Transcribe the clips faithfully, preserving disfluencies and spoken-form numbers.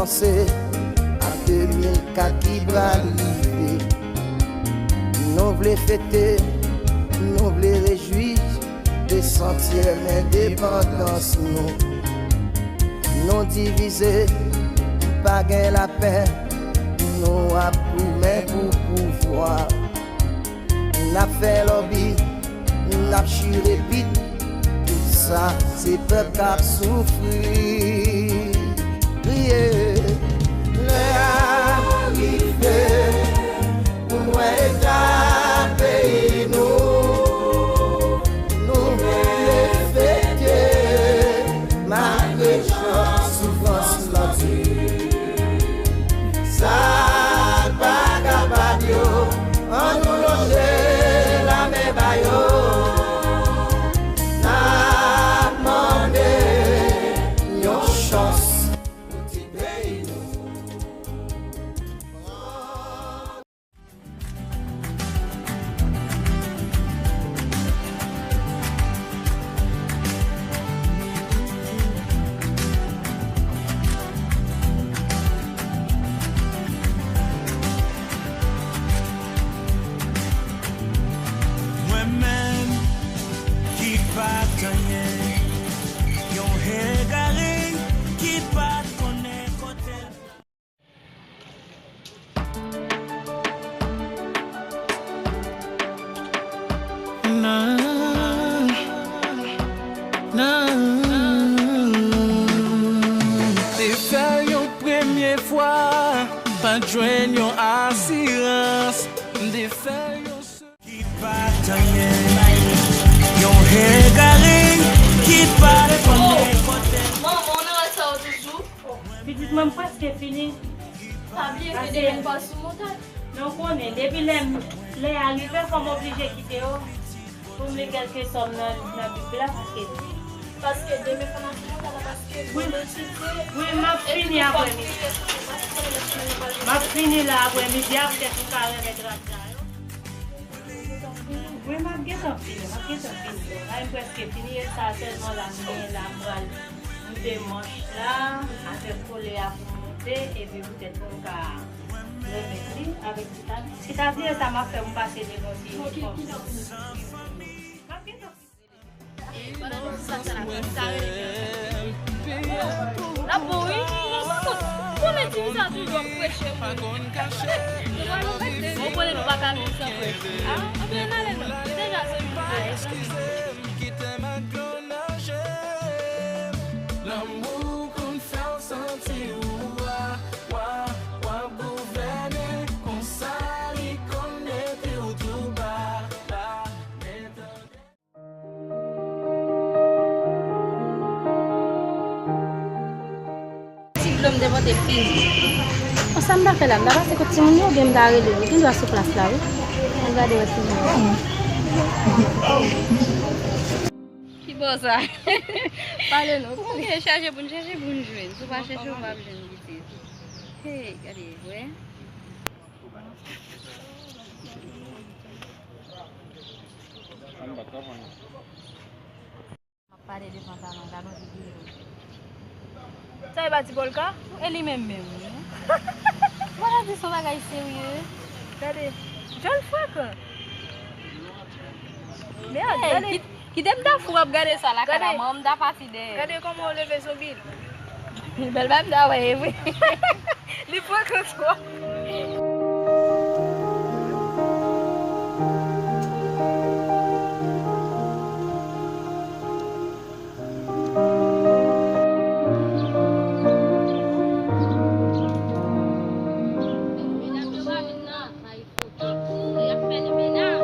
Panse a de mil kat ki pral rive. Nou vle fete, nou vle rejwi de santyèm endepandans nou. Nou divize, pa gen lapè, nou ap goumen pou pouvwa. N ap fè lòbi, n ap chire pit, tout sa se pèp k ap soufri. Kriye, lè a rive pou n wè eta peyi nou. Nou vle fete malgre chan soufrans lan di. Sa k pa kapab yo, ann nou lonje lamen ba yo. N ap mande yon chans pou ti peyi nou. Mwen menm ki pa t anyen, yon egare ki pa t konnen kote l. Nan, nan. M te fè l yon premye fwa, m pa t jwenn yon asirans. M te fè l yon se- Ki pa t anyen, yon egare ki pa t konnen kote l. Manman, w nan rad sa yo toujou? Pitit mwen, m prèske fini. Pa bliye ke demen n pral sou montay. Men w konnen, depi lè, lè a rive, fò m oblije kite yo pou m li kèlke sòm nan, nan Bib la, paske. Paske demen fò n al sou montay la, paske wi, demen se wi, m ap fini aprèmidi. M ap fini la aprèmidi a, petèt ou ka remèt rad sa yo. Wi, m ap gentan fini, m ap gentan fini. Bon, la, m prèske fini, e sa sèlman la m genyen la, m pral moute manch la, avèk kolè a pou moute, epi poutèt pou m ka remèt li avèk ti tabliye. Ti tabliye sa m ap fè pou m pase devan ti inifòm. M ap gentan fini. Pandan nou sou sa, sa la, sa rele byen. L ap bon, wi. Ou konnen ti sa toujou ap preche, wi. Ou konnen nou pa ka viv san prèch. A, anben, n ale non. Li deja se moun. Eskize m, kite m ak dlo nan je m. Lanmou konn fè w santi w wa, wa, w ap gouvène. Konsa li konn mete w tou ba, ba. Men tande. Ti dlo m te pote fini. Bon, sa m ta fè la? M ta pase kot timoun yo oubyen m ta rele yo? Gen dwa sou plas la, wi. Ann gade wè si m jwenn. Ki bò sa? Pale non. Pou mwen gen chaje pou n chaje pou n jwenn. Si w pa chaje, w p ap jwenn pitit. Hey, gade, wè. M ap pale devan Talan, Talan di byen. Sa e pa ti Polka? E li menm menm, wi. Wala di son bagay serye. Gade, jòl frakan. Mèd, hey, gade. Kit-, kite m ta fou ap gade sa lakay la, mwen m ta pati dèyè. Gade kòman w leve zonbi. Bèl bagay m ta wè, e vre. Li pran kont twòp. Medam yo pa vin nan. Foto tou, y ap fè li mennaj.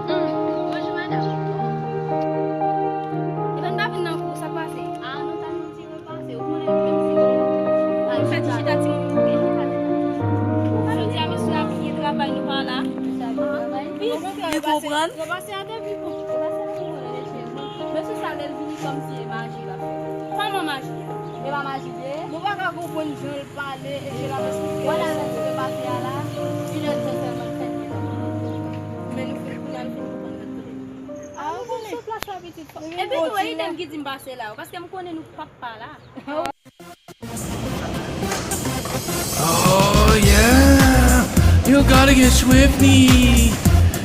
Hum, bonjou, madanm. Epa n pa vin nan kou, sa k pase? A, nou t al nan ti repase. Ou konnen nou menm se nou fè ti chita timoun nou byen chita. Jodi a, mesye ap gen travay, nou pa la. Wi, li konprann. Repase a te pi bon. Repase a te pi bon, mesye. Mesye sa, lè l vini kòmsi e maji l ap fè. Kòman maji? E pa maji l ye? Nou pa ka konprann jan l pale, epi l ap esplike. Wala, lè nou te pase a la, inèdtan sèlman fèt. Men nou fin, kounye a nou fin konprann lòt kote. A, ou konnen. Sou plas la, pitit. Epi tou, e idem ki di m pase la, paske m konnen nou p ap pa la. Gotta get swifty.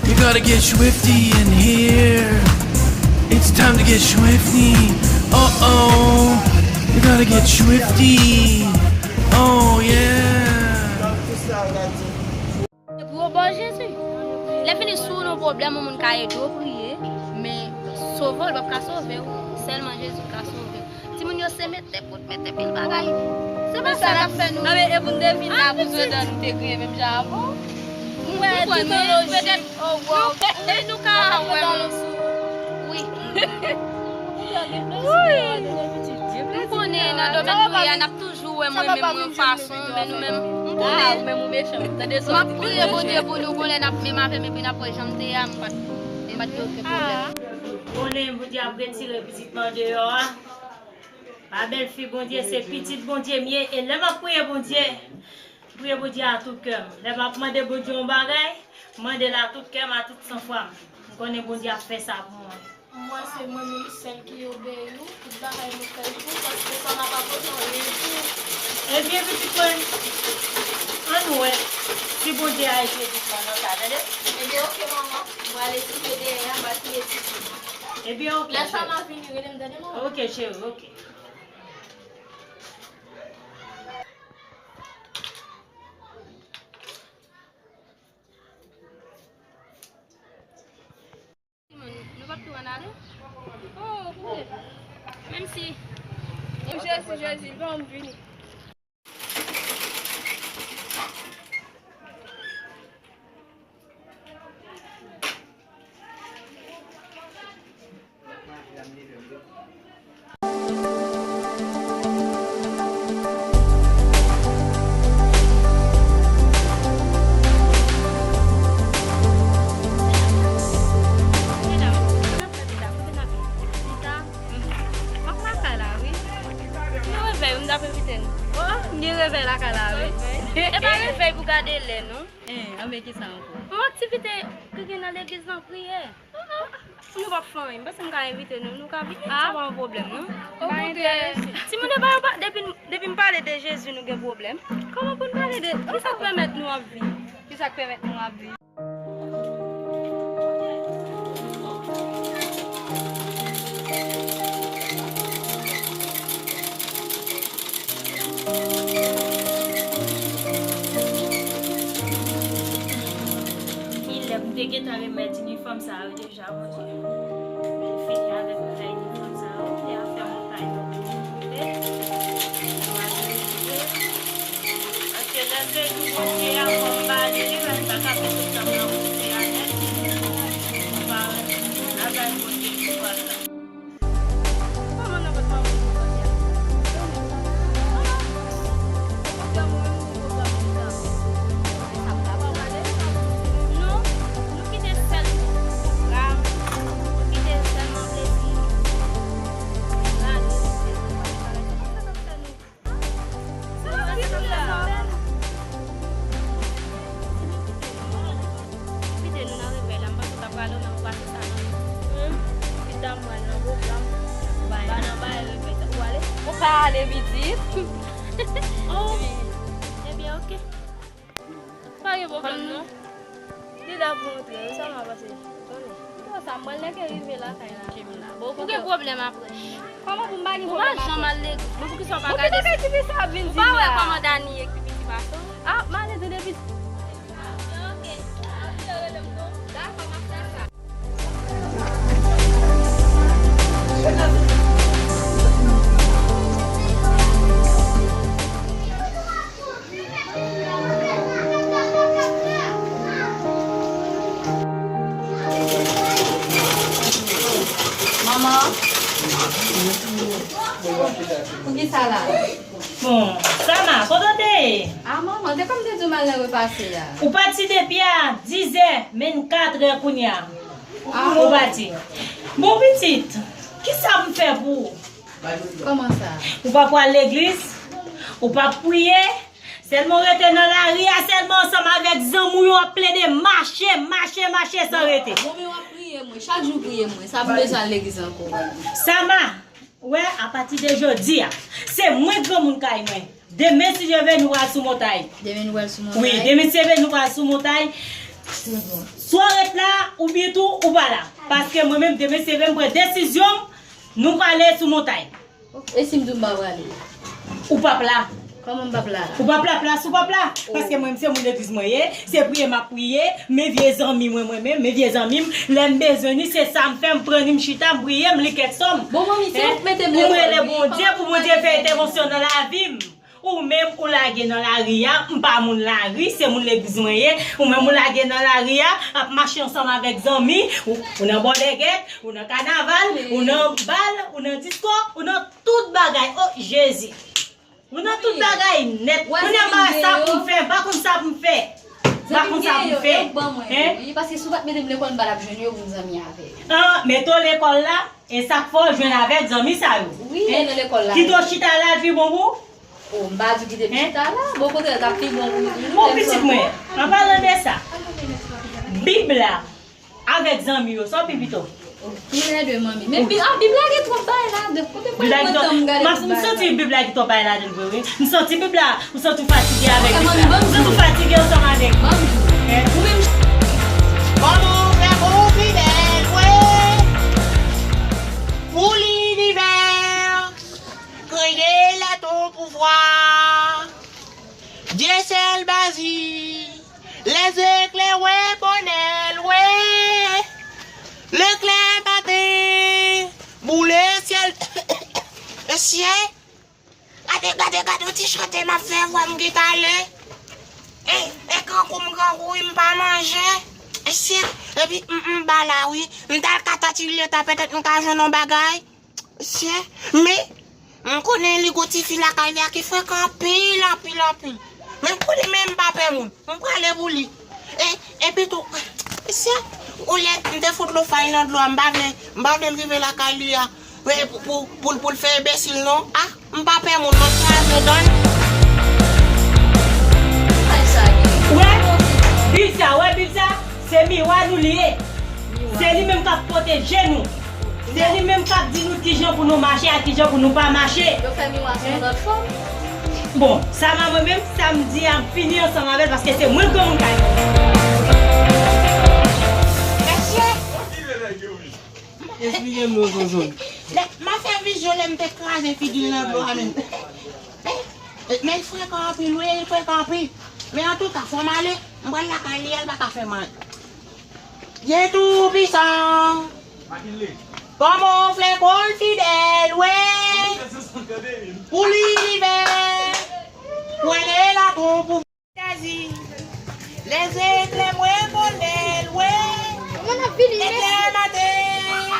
You gotta get swifty in here. It's time to get swifty. Uh oh. You gotta get swifty. Oh yeah. Epi w ba w Jezi. Lè fini si w nan pwoblèm, yon moun ka ede w priye, men sove w, li p ap ka sove w. Sèlman Jezi ka sove w. Timoun yo se mete bout, mete pil bagay. Se pa sa k ap fè nou. Nan men e pou n te vin la pou jodi a nou te griyen menm jan avè w. M wè tout anlo ji. Oh wow. Wi, nou ka wè m. Wi. M konnen nan domèn priye a n ap toujou wè mwen menm mwen fason, men nou menm, m konnen. M ap priye Bondye pou nou, gon lè n ap menm avè m epi n ap wè jan m te ye a, m pa t, m pa t gen okenn pwoblèm. Konnen Bondye ap retire pitit mwen andeyò a. Pa bèlfi Bondye, se pitit Bondye m ye. E lè m ap priye Bondye, m priye Bondye a tout kè m. Lè m ap mande Bondye yon bagay, m mande l a tout kè m, a tout sanfwa m. M konnen Bondye ap fè sa pou mwen. Mwen se mwen menm sèl ki obeyi w, tout bagay mwen fè l pou w, paske sa m ap apòte w, li pou w. Ebyen, pitit mwen, ann wè si Bondye a ede pitit mwen nan sa, tande? Ebyen, oke, manman. M prale swiv dèyè a, m pa touye pitit mwen. Ebyen, oke, cheri. Lè sa m ap vini, rele m, tande, manman? Oke, cheri, oke. Nou p ap tou ann ale? Oh, koute. Menm si. Jezi, Jezi, ban m vini. M ap lakay la wi. M gen revèy wi, m t ap envite nou. Oh, m gen revèy lakay la wi. E pa revèy pou gade lè non. Eh, anben kisa ankò? Yon aktivite ki gen nan legliz lan, priye. Nou p ap fè anyen. M panse m ka envite nou. Nou ka vini, sa pa yon pwoblèm non. Okontrè, timoun yo pa, yo pa, depi, depi m pale de Jezi, nou gen pwoblèm. Kòman pou n pale de, kisa k pèmèt nou ap vini? Kisa k pèmèt nou ap vini? Kilè m te gentan remèt inifòm sa yo deja, Bondye? Fini avèk bagay inifòm sa yo, lè afè montay yo vini, nou va vin retire. Paske lè se jou Bondye a, fò m ba li li, men m pa ka fè tout tan m nan kote a nèt. Ou pa wè, avèk Bondye ki pral la. Kòman nan vant manman w soti a? Okontrè, mwen menm, mwen gen pwogram pita. E sa m ta ba w ale? Non, nou kite sèl pwogram, nou kite sèlman plezi. Rale, nou fè nou pa gen bagay. Se pa sa k ap fè nou. Kite nou nan revèy la, m panse w ta prale, ou menm ou pase sa nan men. Pita m pral nan pwogram. Ba nan bay revèy sa. Ou ale? Ou ka ale pitit. Oh. Ebyen, oke. Pa gen pwoblèm non. Li la pou antre wi, sa m ap pase. Konnen. Bon, sa m pral nèk rive lakay la. Ou gen pwoblèm apre. Kòman pou m pa gen pwoblèm apre? Ou pa janm al legliz. Men poukisa w pa gade? Bon, poukisa ti fi sa ap vin di m la? Ou pa wè kòman Dani ye ki piti pase w? Ah, m ale tande piti. Ok, ok. Dakò, m ap fè sa. Manman. Poukisa la? Bon, Sama, kote w te ye? Ah, manman, se kòm te di w m al nan repase a. Ou pati depi a dizè, men katrè kounye a. Ah. Ou pati. Bon, pitit, kisa m fè pou ou? Kòman sa? Ou pa pral legliz, ou pa priye, sèlman w rete nan lari a, sèlman ansanm avèk zanmi w yo w ap plede mache, mache, mache san rete. Bon, men w ap priye mwen, chak jou priye mwen, sa pou m bezwen al legliz ankò. Sama, wè, apati de jodi a, se mwen granmoun kay mwen. Demen, si Dye vle, nou pral sou montay. Demen nou pral sou montay. Wi, demen, si Dye vle, nou pral sou montay. Swa w ret la, oubyen tou, ou pa la. Paske mwen menm, demen, si Dye vle, m pran desizyon m, nou prale sou montay. E si m di w m pa prale? Ou p ap la. Kòman m p ap la? Ou p ap la, plas ou p ap la. Paske mwen, se moun legliz mwen ye, se priye m ap priye, men vye zanmi mwen, mwen menm, men vye zanmi m, lè m bezwen ni, se sa m fè, m pran ni, m chita, m priye, m li kèk sòm. Bon, manmi, se ou k mete m lekòl, wi, kòman m prale? Pou m rele Bondye, pou Bondye fè entèvansyon nan lavi m. Ou menm, ou lage nan lari a, m pa moun lari, se moun legliz mwen ye. Ou menm, ou lage nan lari a, ap mache ansanm avèk zanmi, ou, ou nan bòdègèt, ou nan kanaval, ou nan bal, ou nan disko, ou nan tout bagay. O Jezi! Ou nan tout bagay nèt. Kounye a m pa wè sa pou m fè, m pa konn sa pou m fè. M pa konn sa pou m fè. Hein? Wi, paske si w pa t mete m lekòl, m pa t ap jwenn yo pou m zanmi avè yo. Ah, mete w lekòl la, e sa k fè w jwenn avèk zanmi sa yo. Wi, e nan lekòl la. Kite w chita la, l pi bon pou ou. O, m pa di w kite m chita la. Bon, okontrè, l t ap pi bon pou ou. Bon, pitit mwen, an palan de sa, Bib la, avèk zanmi yo, sa w pi pito? Kilè de manmi? Men Bib, ah, Bib la gen twòp bagay ladan. Kote m pral pran tan m gade tout bagay la? M santi Bib la gen twòp bagay ladan l vre, wi. M santi Bib la, m santi w fatige avèk Bib la. M santi w fatige ansanm avèk. Ou menm. Kòman w fè pou w fidèl, wi? Pou linivè, kreye la ton pouvwa. Dye sèl bazi. Lèzeklè wè bonè lwen, leklè maten boule syèl. Mesye, gade, gade, gade yon ti chante m ap fè, vwa m ki tale. E, e grangou m grangou, wi, m pa manje. Mesye, epi m, m ba la, wi. M t al ka Tati Liyota, petèt m ka jwenn yon bagay. Mesye, men, m konnen li gon tifi lakay li a ki frekan anpil, anpil, anpil. Men m konnen, men m pa pè moun. M prale pou li. E, epi tou, mesye, olye m te fout lo fay nan dlo a, m pa vle, m pa vle l rive lakay li a. Men pou, pou, pou, pou l fè enbesil non. Ah, m pa pè moun non, kraze dan l. Wè, Bib sa, wè, Bib sa, se miwa nou li ye. Se li menm k ap pwoteje nou. Se li menm k ap di nou kijan pou nou mache ak kijan pou nou pa mache. Yo fè miwa sou yon lòt fòm. Bon, sa m a mwen menm, sa m di a m fini ansanm avè l paske se mwen k granmoun kay mwen. Mesye! Esplike m non, Sonson. Lè, m a fè vizyon lè m te kraze figi l nan dlo a menm. Men, men l frekan anpil, wi, l frekan anpil. Men antouka, fò m ale, m pral lakay li a, l pa ka fè m anyen. Dye toupisan, kòman w fè pou l fidèl, wi, pou linivè, kwè de la ton pou Lèzeklè mwen konnen lwen. Eklè maten,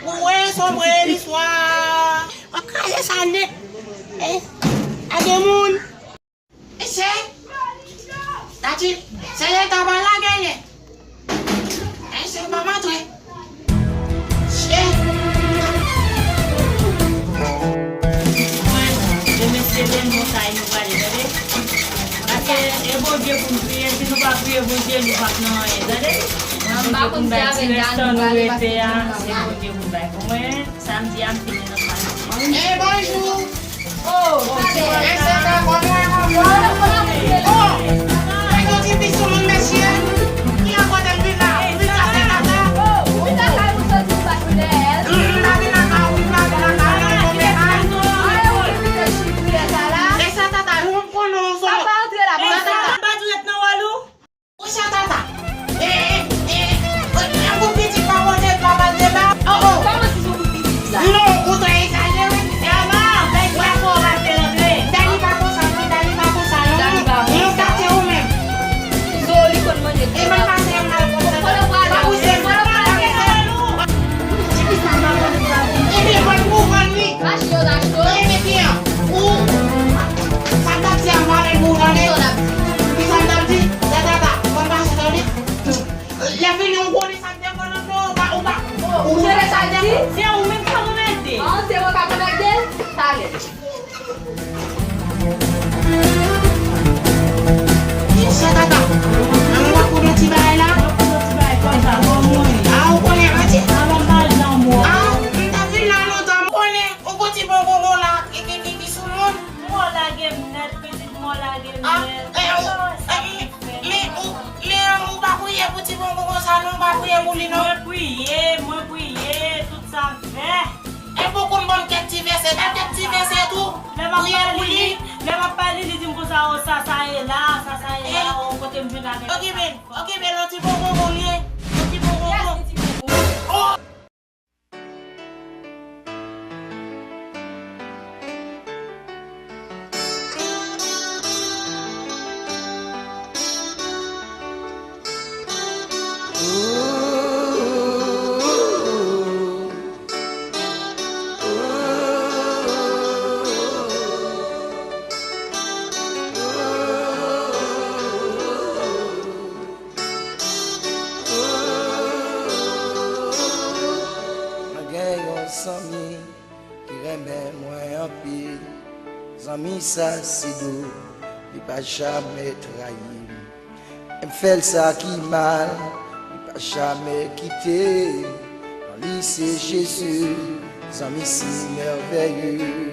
pou wè sonbre listwa. W ap kraze sa nèt. Eh, a gen moun. Mesye, Tati, se leta pa lage lyen. Mesye, pa antre. Mesye, demen se bèl montay nou prale, tande. Paske e Bondye pou n priye, si nou pa priye Bondye, nou p ap nan anyen, tande. Mwen, Bondye pou n bay ti restan nou rete a, se Bondye pou n bay pou mwen. Samdi a, m fini nan pale. Eh, bonjou! Oh, mesye, sa kòman ankò? Oh, mwen yon ti pis sou moun, mesye. Ki lè kote m vin la? M vin la, se tata. M pa vin lakay ou, m pa vin lakay ou, m pa vin lakay ou, non, men ay. E sa tata, yon konnen yon sòt. Sa tata. Ou sa tata? Eh, eh, eh, eh, yon kout pitit pa pote, pa bat deba. Oh, oh. Kòman si se yon kout pitit la? Non, ou trè egzajere. Dani pa konsa non, Dani pa konsa non. Dani Priye pou li non. Mwen priye, mwen priye, tout sa fè. E pou konn ban m kèk ti vèsè, ba kèk ti vèsè tou. Lè m ap priye pou li, lè m ap pale, li di m konsa, o, sa, sa ye la, sa, sa ye la, o, kote m jwenn avèk sa. Okipe l, okipe l, yon ti bonbon li ye, yon ti bonbon. Oh! Mwen gen yon zanmi ki renmen mwen anpil. Zanmi sa se dou, li pa jamè trayi m. M fè l sa ki mal, li pa jamè kite m. Non li se Jezi, zanmi si mèvèye.